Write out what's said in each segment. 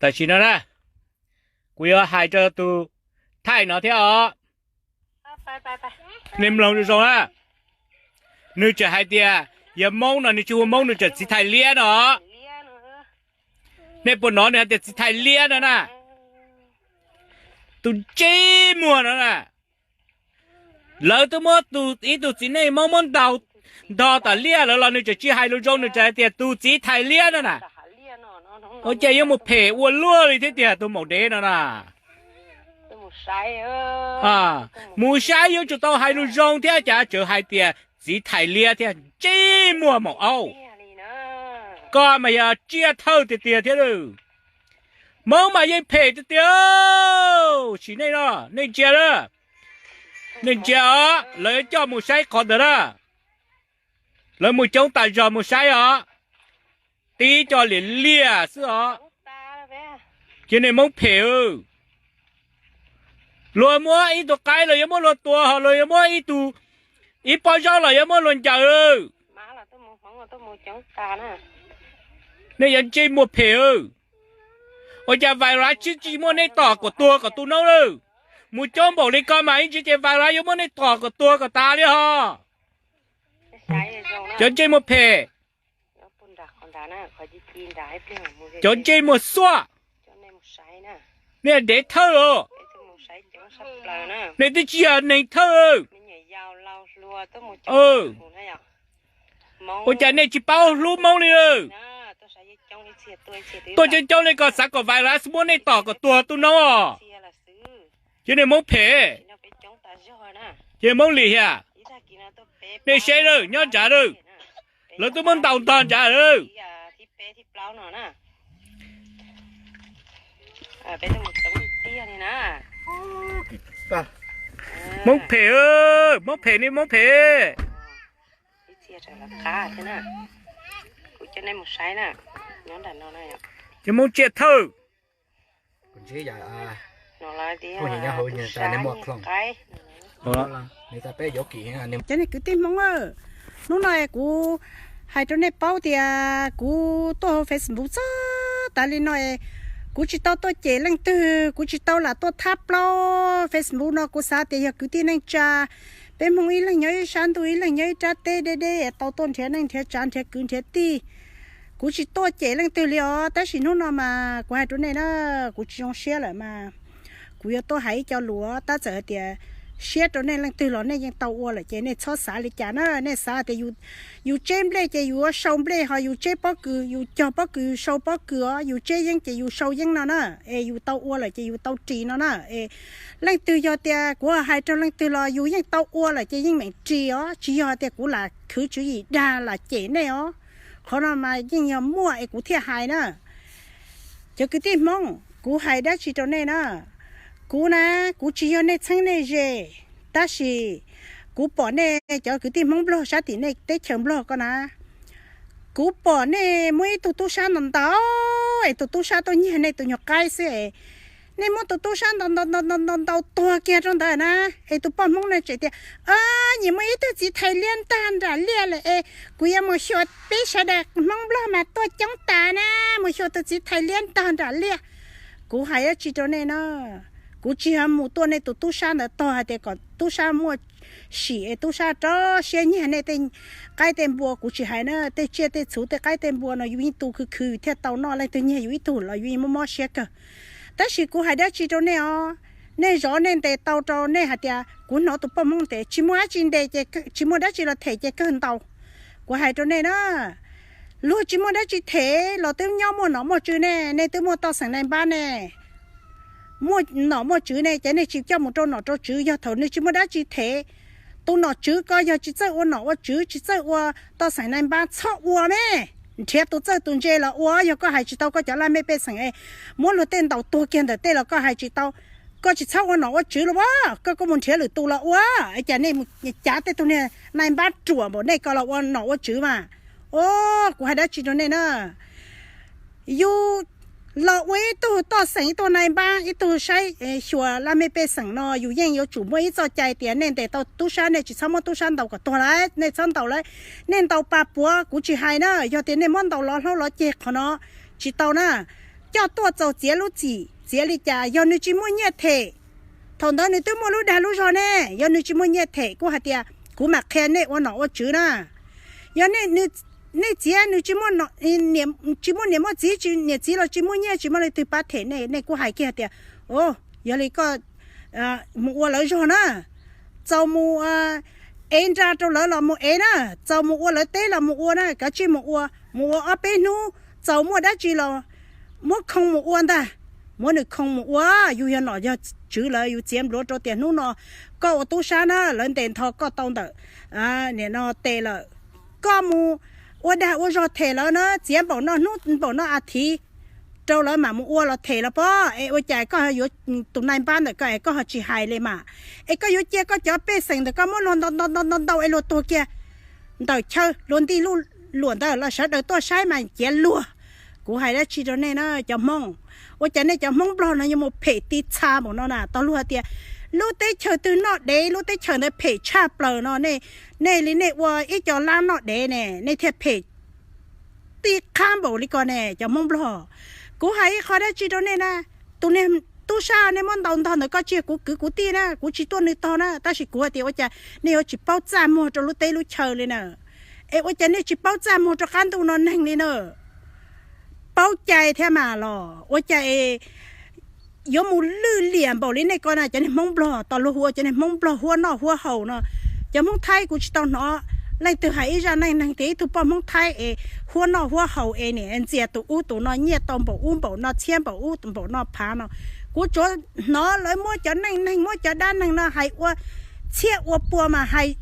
Tam sim no na, kuv yuav hais rau tus thaij no thiab os. Nej mloog zoo zoo na. Nws tseem hais tias yog Hmoob no nws tsis hu Hmoob, nws tseem txiv thais liab no. Nej puas hnov nws hais tias txiv thais liab no na? Tus ntsej muag no na. Lawv twb muab ib tug txiv neej Hmoob muab ntaus ntog tom liaj lawm los nws tseem tsis hais lus zoo, nws tseem hais tias tus txiv thais liab no na. Ua cas yuav mus phem ua luaj li thiab tiag tus maum dev no na. Mus saib yuav tsum tau hais lus zoo thiab, cas tseem hais tias txiv thais liab thiab, ntsej muag maum aub. Koj mas yog tsiaj thawj tiag tiag thiab lawm. Hmoob mas yeej phem tiag tiag. Sim neej no nej ntsia lawm, nej ntsia os, lawv coj mus saib qhov ntawd na. Lawv mus coob tas zog mus saib os, tib co liam liam xwb os. Ces nej Hmoob phem. Luag muab ib tug qaib los yuav muab luag tua, ho luag yuav muab ib tug, ib pob zaub los yuav muab luag ncaws. Nej yog ntsej muag phem. Ua cas virus tsis muab nej tom kom tuag kom tu noob lawm? Mus coob npaum li ko mas ib ntsis ces virus yuav muab nej tom kom tuag kom tas li hos. Cov ntsej muag phem, cov ntsej muag xuaj, nej dev thawj os. Nej twb tsis yog neeg thawj. Ua cas nej tsis paub hlub Hmoob li? Tuaj coob coob li ko xav kom virus muab nej tom kom tuag tu noob os. Ces nej Hmoob phem. Ces Hmoob lim hiam? Nej saib lawm nyob nrad lawm, lawv twb muab ntaus ntog nrad lawm. Hmoob phem, Hmoob phem, nej Hmoob phem. Ces Hmoob tsiaj thawj. Cov nej kwv tij Hmoob, hnub no kuv hais rau nej paub tias kuv tuaj hauv Facebook txog tas li no, kuv tsis tau tuaj cem leej twg, kuv tsis tau lam tuaj thab plaub. Facebook no kuv xav tias yog kwv tij neej tsa, peb Hmoob ib leeg nyob ib sab ntuj, ib leeg nyob ib rab teb deb deb, tau tuaj nrhiav neej nrhiav tsav nrhiav kwv nrhiav tij. Kuv tsis tuaj cem leej twg li os, tab sis hnub no mas kuv hais rau nej na, kuv tsis zoo siab lawm mas kuv yuav tuaj hais ib co lus. Tab txawm hais tias siab rau nej leej twg los nej yeej tau ua lawm ces nej txhob xav li cas na. Nej xav tias yus tseb nplej ces yus yuav sau nplej, ho yus tseb pob kws, yus cog pob kws sau pob kws os, yus tseb yeeb ces yus sau yeeb no na. Es yus tau ua lawm ces yus tau ris no na. Es leej twg yog tias kuv hais rau leej twg los yus yeej tau ua lawm ces yeej meem ris os, tsis yog tias kuv lam khwv tswv yim dag lam cem nej os. Qhov no mas yeej yog muaj es kuv thiaj hais na. Cov kwv tij Hmoob, kuv hais dab tsi rau nej na? Kuv na, kuv tsis yog nej txheeb nej ze, tab sis kuv pom nej cov kwv tij Hmoob Nplog sab tim nej teb chaws Nplog ko na, kuv pom nej muab ib tug tub sab ntaus ntaus es tus tub sab tuaj nyiag nej tus nyuag qaib xwb es nej muab tus tub sab ntaus ntaus ntaus ntaus ntaus tuag kiag rau ntawd na. Es tus poj Hmoob no tseem tias, nyias muaj ib tug txiv thais liab ntag nram liaj lawm es kuv yuav mus xyuas, peb sawv daws Hmoob Nplog mas tuaj coob tas na, mus xyuas tus txiv thais liab ntag nram liaj. Kuv hais dab tsi rau nej na? Kuv tsis yog mus tua nej tus tub sab ntawd tog hais tias kom tub sab muaj sim es tub sab rau siab nyiag nej tej qaib tej npua, kuv tsis hais na. Tej tsiaj tej txhu tej qaib tej npua no yus yeej tu khwv khwv thiaj tau noj, leej twg nyiag yus ib tug los yus yeej mob mob siab kawg. Tab sis kuv hais dab tsi rau nej os, nej zov nej ntes tau rau nej hais tias kuv hnov tus poj Hmoob ntes, tsis muaj dab tsi ntes ces, tsis muaj dab tsi los them ces kawg ntaus. Kuv hais rau nej na, luag tsis muaj dab tsi them los twb nyob muaj nom muaj tswv ne, nej twb muaj toj xeem nais npab ne, muaj nom muaj tswv ne, ces nej tsis coj mus rau nom rau tswv. Yog thaum nws tsis muaj dab tsi them, tus nom tswv ko yog tsis txawj ua nom ua tswv, tsis txawj ua toj xeem nais npab, txhob ua me. Nrhiav tus txawj tus ntse los ua, yog koj hais tsis tau koj cov laj mej pej xeem es muab luag tej ntaus tuag kiag ntawm tej los koj hais tsis tau, koj tsis txhob ua nom ua tswv los as, koj kuj mus nrhiav lwm tus los ua. Cas nej mus cav tej tug niag nais npab ruam npaum nej ko los ua nom ua tswv mas. O, kuv hais dab tsi rau nej na? Yus los ua ib tug toj xeem, ib tug nais npab, ib tug saib xyuas laj mej pej xeem no, yus yeej yuav tsum muaj ib txoj cai tias nej ntes tau tub sab nej tsis txhob muab tub sab ntaus kom tuag lawm, nej txhob ntaus lawm. Nej ntaus pas puav kuv tsis hais na, yog tias nej muab ntaus lov hlaub lov ceg qhov no tsis tau na. coj tuaj txaus txiav lub txim, txiav li cas yog nws tsis muaj nyiaj them. Thaum ntawd nws twb muaj lub dag lub zog ne, yog nws tsis muaj nyiaj them kuv hais tias kuv mam qhia nej ua nom ua tswv na. Yog nej txiav nws tsis muaj niam muaj txiv, niam txiv los tsis muaj nyiaj, tsis muaj leej twg pab them nej, nej kuj hais kiag tias, o, yog li koj mus ua lawv zog na, txaus mus ev nra rau lawv los mus ev na, txaus mus ua lawv teb los mus ua na, kav tsij mus ua, mus ua ob peb hnub, txaus muaj dab tsi los muab khoo mus ua ntag. Muab nws khoo mus ua, yus yog nom yog tswv lawm yus txiav npluav rau tias hnub no koj ua tub sab na, lawv ntes ntho koj tau ntawm nim no tes lawm, koj mus ua dag ua zog them lawv na, txiav npaum no hnub npaum no a thiv rau lawv mam mus ua los them los pob. Es ua cas koj yuav tus nai npab ntawm koj es koj ho tsis hais li mas? Es koj yuav cia koj cov pej xeem ntawm koj muab luag ntau ntau ntau ntau ntau es luag tuag kiag ntawm chaw, luag nti luj luam ntawd los sawv daws tuaj saib mas ciav luag. Kuv hais dab tsi rau nej na cov Hmoob? Ua cas nej cov Hmoob Nplog no yuav mus phem ti txha npaum no na? Tau luag hais tias lub teb chaws twg noj dev lub teb chaws ntawd phem tshaj plaws no, nej li nej ua ib co lab noj dev ne, nej thiaj phem ti qhab npaum li ko ne cov Hmoob Nplog. Kuv hais ib qho dab tsi rau nej na, tus niag tub sab nej muab ntaus ntog ntawd koj tsis yog kuv kwv kuv tij na, kuv tsis tuaj nws tog na, tab sis kuv hais tias ua cas nej yuav tsis paub txaj muag rau lub teb lub chaw li na? Es ua cas nej tsis paub txaj muag rau qab ntuj no neeg li na? Paub cai thiab mas los ua cas yuav mus lwj liam npaum li nej ko na cov niag Hmoob Nplog? Tos luag hu ua cov niag Hmoob Nplog huab noj huab haus no. Cov Hmoob Thaib kuv tsis tau hnov leej twg hais ib zaj neej neeg tias ib tug poj Hmoob Thaib es huab noj huab haus es niam ntxias tus ub tus no nyiaj tau npaum ub npaum no txhiab npaum ub npaum no phav no. Kuv tsuas hnov lawv muab cov neej neeg muab cov dab neeg no hais ua txhiab ua pua mas hais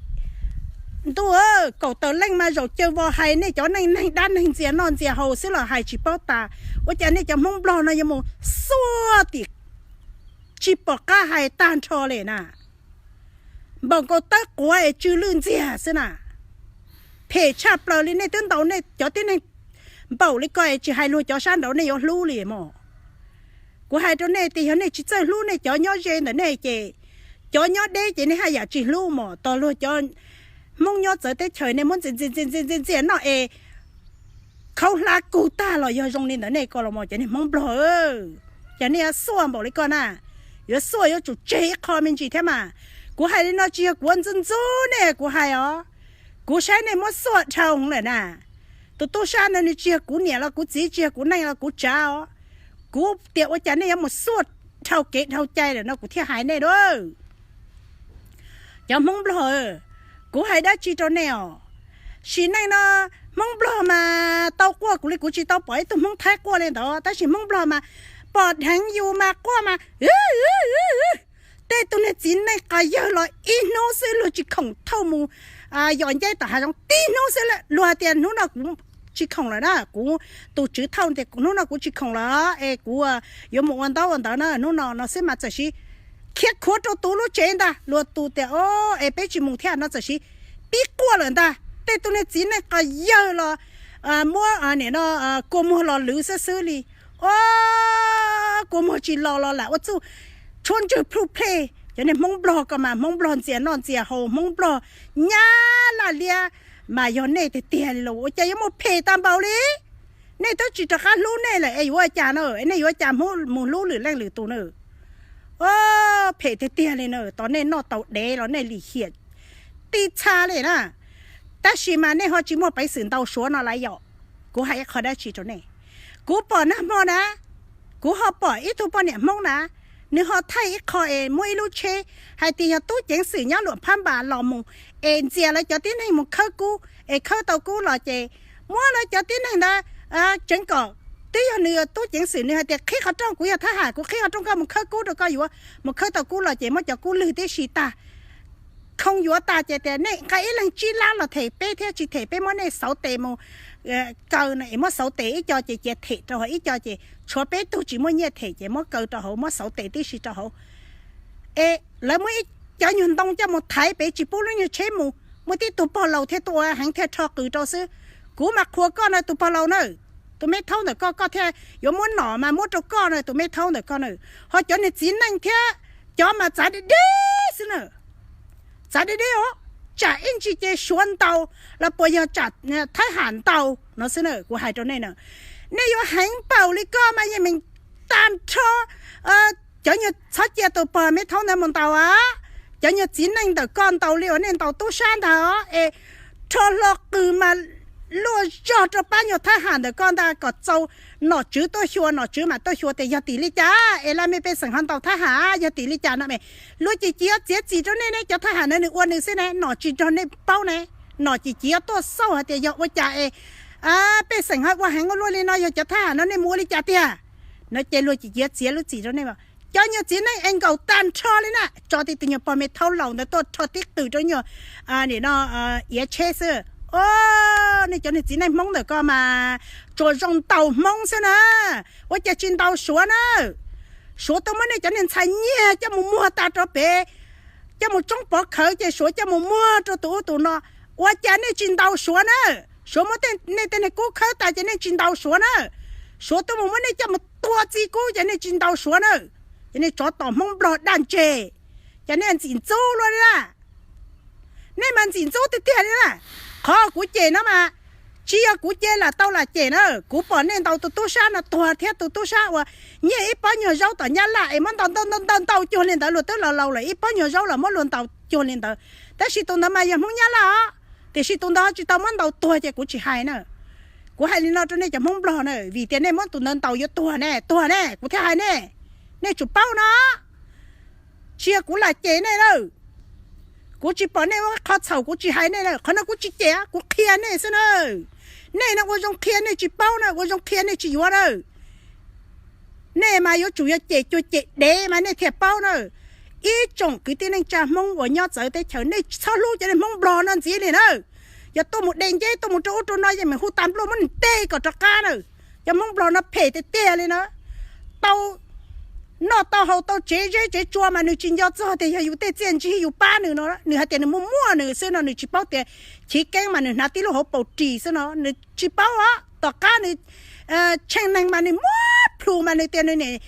ntuj, kaum tawm leej mas zaum caw vos hais nej cov neej neeg dab neeg ntxias noj ntxias haus xwb los hais tsis paub tas. Ua cas nej cov Hmoob Nplog no yuav mus xuaj tim tsis pom qab hais tag nrho li na? Npaum nkaus tawb quav es tsw lwj ntxiag xwb na. Phem tshaj plaws li, nej twb ntaus nej cov tib neeg npaum li ko es tsis hais luag cov sab nraud nej yuav hlub li mos? Kuv hais rau nej tias yog nej tsis txawj hlub nej cov nyob ze ntawm nej ces cov nyob deb ces nej haj yam tsis hlub mos. Tos luag cov Hmoob nyob txawv teb chaws nej muab ntxias ntxias ntxias noj es khaub hlab kug tag los yog zoo li ntawm nej ko los mas cov niag Hmoob Nplog, cas nej yuav xuaj npaum li ko na? Yuav xuaj yuav tsum tseg ib qho me ntsis thiab mas. Kuv hais li no tsis yog kuv ua ntxub ntxub nej, kuv hais os, kuv saib nej muab xuaj dhau lawm na. Tus tub sab no nws tsis yog kuv niam los kuv txiv, tsis yog kuv neej los kuv tsav os. Kuv tias ua cas nej yuav mus xuaj dhau kev dhau cai lawm no kuv thiaj hais nej dua. Cov Hmoob Nplog, kuv hais dab tsi rau nej os? Sim neej no Hmoob Nplog mas tau quaj kuv li, kuv tsis tau pom ib tug Hmoob Thaib quaj li ntawd, tab sis Hmoob Nplog mas pom dheev yus mas quaj mas tej tug niag txiv neej qos yawg los ib hnub xwb luag tsis khoom thauj mus yos ncaib tom hav zoov, tib hnub xwb luag hais tias hnub no kuv tsis khoom lawm na, kuv tus tswv thauj tias hnub no kuv tsis khoom lawm es kuv yuav mus ua ntaub ua ntawv na, hnub no no xwb mas txawm sis khiav khuav rau tus lub tsev ntag, luag tus tias o, es peb tsis mus thiab no txawm sis pib quaj lawm ntag. Tej tug niag txiv neej qos yawg los muab nim no kua muag los lwv xwb xwb li. O, kua muag tsis los los lam ua txuj tshuab ntswg plhuj plej. Cov niag Hmoob Nplog ko mas Hmoob Nplog ntxias noj ntxias haus, Hmoob Nplog nyab laj liab, mas yog nej tiag tiag li los ua cas yuav muaj phem tag npaum li? Nej twb tsis rov qab hlub nej lawm es yuav ua cas na? Nej yuav ua cas mus hlub lwm leej lwm tus na? O, phem tiag tiag li na, tos nej noj tau dev los nej lim hiam tib txha li na. Tab sis mas nej ho tsis muaj peev xwm ntaus Suav no lawm yom? Kuv hais ib qho dab tsi rau nej? Kuv pom nag hmo na, kuv ho pom ib tug poj niam Hmoob na, nws ho thaij ib qho es muab ib lub tsheb hais tias yog tub ceev xwm nyob Luam Phab Npas los mus es ntxias lawv cov tib neeg mus khawb kub es khawb tau kub los ces muab lawv cov tib neeg ntawd tseev kom, twb yog nws tub ceev xwm nws hais tias qhib qhov rooj, kuv yog thab ham kuv qhib qhov rooj koj mus khawb kub rau koj yuav, mus khawb tau kub los ces muab cov kub lwg tib si tag, khoo yuav tag ces tias nej nqa ib leeg tsib lab los them peb thiab, tsis them peb muab nej xauv tes mus kaw no es muab xauv tes ib co ces cia them rau hauv ib co ces tshuav peb tug tsis muaj nyiaj them ces muab kaw rau hauv muab xauv tes tib si rau hauv. Es lawv muab ib cov nyuag ntoo coj mus thaiv pem tsis pub lub nyuag tsheb mus, muaj tib tug pog laus thiaj tuaj ua heev thiaj rho qws rau xwb. Kuv mas qhuas koj na tus pog laus na, tus me thaub ntawm koj koj thiaj yuav muab nom mas muab rau koj na tus me thaub ntawm koj na. Ho cov niag txiv neej thiab cov mas txav deb deb xwb na, txav deb deb os, tsam ib ntsis ces Suav ntaus los puas yog tsam thaib ham ntaus. no xwb na, kuv hais rau nej na. Nej yuav heev npaum li koj mas yeej meem tag nrho cov nyuag txhob cia tus pog me thaub ntawd mus ntaus a. Cov nyuag txiv neej ntawm koj ntaus li uas nej ntaus tub sab ntag os, es rho hlo qws mas luaj zog rau pab nyuag thab ham ntawm koj ntag kom txaus nom tswv tuaj xyuas, nom tswv mam tuaj xyuas tias yog tim li cas es laj mej pej xeem ho ntaus thab ham, yog tim li cas no es luag cim civ txiav txim rau nej ne. Cov thab ham ntawd nws ua nws xwb ne, nom tsis nrog nej paub ne. Nom cim civ tuaj xauj hais tias yog ua cas es pej xeem ho ua heev ua luaj li no, yog cov thab ham no nej mus ua li cas tiag no ces luag cim civ txiav lub txim rau nej. Cov nyuag txiv neej es nkaum tag nrho li na, tso tej tus nyuag pog me thaub laus ntawd tuaj rho tib qws rau nyuag nim no iav tsheb xwb. O, nej cov niag txiv neej Hmoob ntawm ko mas tsuas zoo ntaus Hmoob xwb na, ua cas tsis ntaus Suav na? Suav tuaj muab nej cov niag ntxhais nyiag coj mus muag tas rau pem, coj mus tsoob pov khawv ces Suav coj mus muag rau tus ub tus no. Ua cas nej tsis ntaus Suav na? Suav muab nej tej niag kub khawb tas ces nej tsis ntaus Suav na. Suav tuaj mus muab nej coj mus tua txi kub ces nej tsis ntaus Suav na. Ces nej tsov tom Hmoob Nplog daj ntseg, ces nej ntxim ntxub luaj li na. Nej mas ntxim ntxub tiag tiag li na. Qhov kuv cem no mas tsis yog kuv cem lam tau lam cem na, kuv pom nej ntaus tus tub sab no tuag thiab tus tub sab uas nyiag ib pob nyuag zaub tom Nyab Laj es muab ntaus ntaus ntaus ntaus cuag li ntawd, luag twb laus laus lawm ib pob nyuag zaub los muab luag ntaus cuag li ntawd. Tab sis tus ntawd mas yog Hmoob Nyab Laj os, tiam sis tus ntawd tsis tau muab ntaus tuag ces kuv tsis hais na. Kuv hais li no rau nej cov Hmoob Nplog na, vim tias nej muab tus ntawd ntaus yuav tuag ne, tuag ne, kuv thiaj hais nej. Nej tsum paub no, tsis yog kuv lam cem nej na. Kuv tsis pom nej ua qhov txhaum kuv tsis hais nej na, qhov no kuv tsis cem, kuv qhia nej xwb na. Nej no ua zoo qhia nej tsis paub na, ua zoo qhia nej tsis yuav na. Nej mas yuav tsum yog cem cuag cem dev mas nej thiaj paub na. Ib tsoom kwv tij neej tsa Hmoob uas nyob txawv teb chaws, nej txhob hlub cov niag Hmoob Nplog no ntxiv li na. Yog tuaj mus de nceb tuaj mus rau ub rau no yeej meem hu tas nplua muab nws tej kom rov qab na. Cov Hmoob Nplog no phem tiag tiag li na. Tau noj tau haus tau tsev zeb tsev tsua mas nws tsis nco txog tias yog yus tej txiaj ntsig yus pab nws no, nws hais tias nws muaj muaj nws xwb no, nws tsis paub tias chiv keeb mas nws hnav tib lub hauv paus ris xwb no, nws tsis paub os. Tom qab nws tsheej neeg mas nws muab plhus mas nws tias nws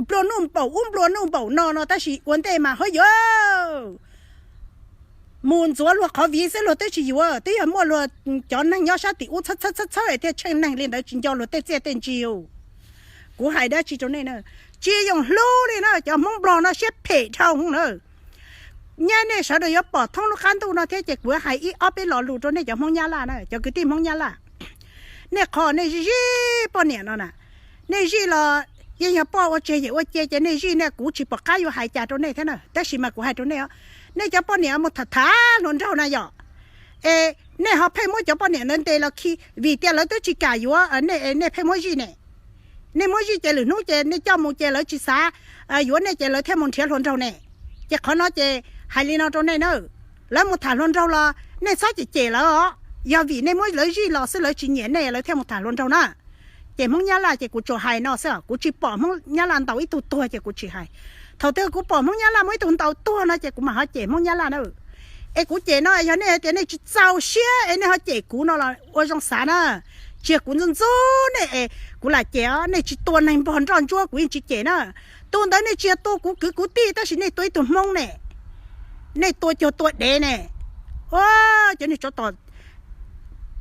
nplua nuj npaum ub nplua nuj npaum no no, tab sis ua ntej mas hov yuav mus ntxuav luag qhov viv xwb luag twb tsis yuav, twb yog muaj luag cov neeg nyob sab tim ub txhawb txhawb txhawb thiaj tsheej neeg li ntawd tsis nco luag tej txiaj tej ntsig. Kuv hais dab tsi rau nej na, tsis yooj hlub li na, cov Hmoob Nplog no siab phem dhau na. Nyab nej sawv daws yuav pom thoob lub qab ntuj no thiab ces kuv hais ib ob peb lo lus rau nej cov Hmoob Nyab Laj na, cov kwv tij Hmoob Nyab Laj. Nej qhov nej zij zij poj niam no na, nej zij los yeej yog poj ua tseg yawm ua cia ces nej zij nej, kuv tsis pom qab yuav hais cas rau nej thiab na, tab sis mas kuv hais rau nej os, nej cov poj niam mus tham tham hluas nraug na yom, es nej ho pheej muab cov poj niam ntawd ntes los khi vim tias lawv twb tsis kam yuav nej, nej pheej muab zij ne. Nej muab zij ces lwm hnub ces nej coj mus ces lawv tsis xav yuav nej ces lawv thiaj mus nrhiav hluas nraug ne. Ces qhov no ces hais li no rau nej na, lawv mus tham hluas nraug los nej txhob cem cem lawv os, yog vim nej muab lawv zij los xwb lawv tsis nyiam nej lawv thiaj mus tham hluas nraug na. Ces Hmoob Nyab Laj ces kuv tsuas hais no xwb, kuv tsis pom Hmoob Nyab Laj ntaus ib tug tuag ces kuv tsis hais. Thaum twg kuv pom Hmoob Nyab Laj muab ib tug ntaus tuag no ces kuv mam ho cem Hmoob Nyab Laj na. Es kuv cem no yog nej hais tias nej tsis txaus siab es nej ho cem kuv no los ua zoo xav na. Tsis yog kuv ntxub ntxub nej es kuv lam cem os, nej tsis tua neeg npog nroj ntsuab kuv yeej tsis cem na. Tus ntawd nej tsis yog tua kuv kwv kuv tij tab sis nej tua ib tug Hmoob ne, nej tua cuag tua dev ne. Cov niag tsov tom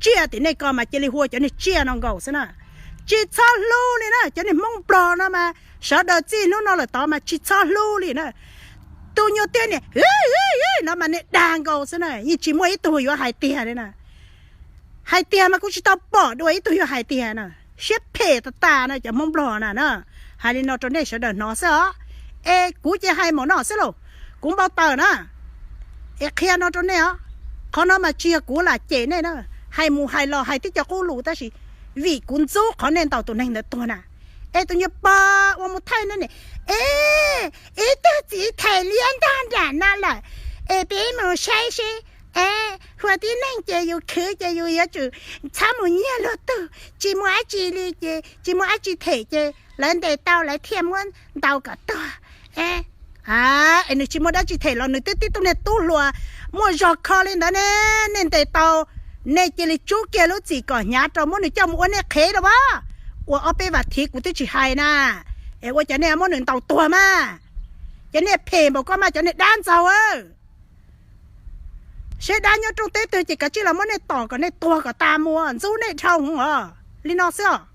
tsiaj tim nej ko mas cia li hu ua cov niag tsiaj no nkaus xwb na. Tsis txhob hlub li na, cov niag Hmoob Nplog no mas sawv daws txij hnub no lawm tod mas tsis txhob hlub li na. Tus nyuag tiag niag no mas nej dag nkaus xwb na, yeej tsis muaj ib tug yuav hais tiag li na. Hais tiag mas kuv tsis tau pom dua ib tug yuav hais tiag na. Siab phem tas tas na cov Hmoob Nplog na na. Hais li no rau nej sawv daws hnov xwb os. Es kuv ces hais npaum no xwb lauj, kuv npau taws na. Es qhia no rau nej os, qhov no mas tsis yog kuv lam cem nej na, hais mus hais los hais tib co qub lus tab sis vim kuv ntxub qhov nej ntaus tus neeg ntawd tuag na. Es tus nyuag pog uas mus thaij no ne, es ib tug txiv thais liab ntag nram no lawm, es peb mus saib seb, es hluas tib neeg ces yus khwv ces yus yuav tsum txhob mus nyiag luag tug, tsis muaj dab tsi li ces tsis muaj dab tsi them ces lawv ntes tau lawv thiaj muab ntaus kom tuag. Es nws tsis muaj dab tsi them los nws twb tib tug niag tub hluas muaj zog kho li ntawd ne, nej ntes tau, nej cia li tsub kiag lub txim kom hnyav rau muab nws coj mus ua nej qhev los as. Ua ob peb vas thiv kuv twb tsis hais na, es ua cas nej muab nws ntaus tuag mas? Cov niag phem npaum koj mas cov niag dab ntxaug. Seb dab nyob rooj teb twg ces kav tsij los muab nej tom kom nej tuag kom tas mus, ntxub nej dhau os. Li no xwb os.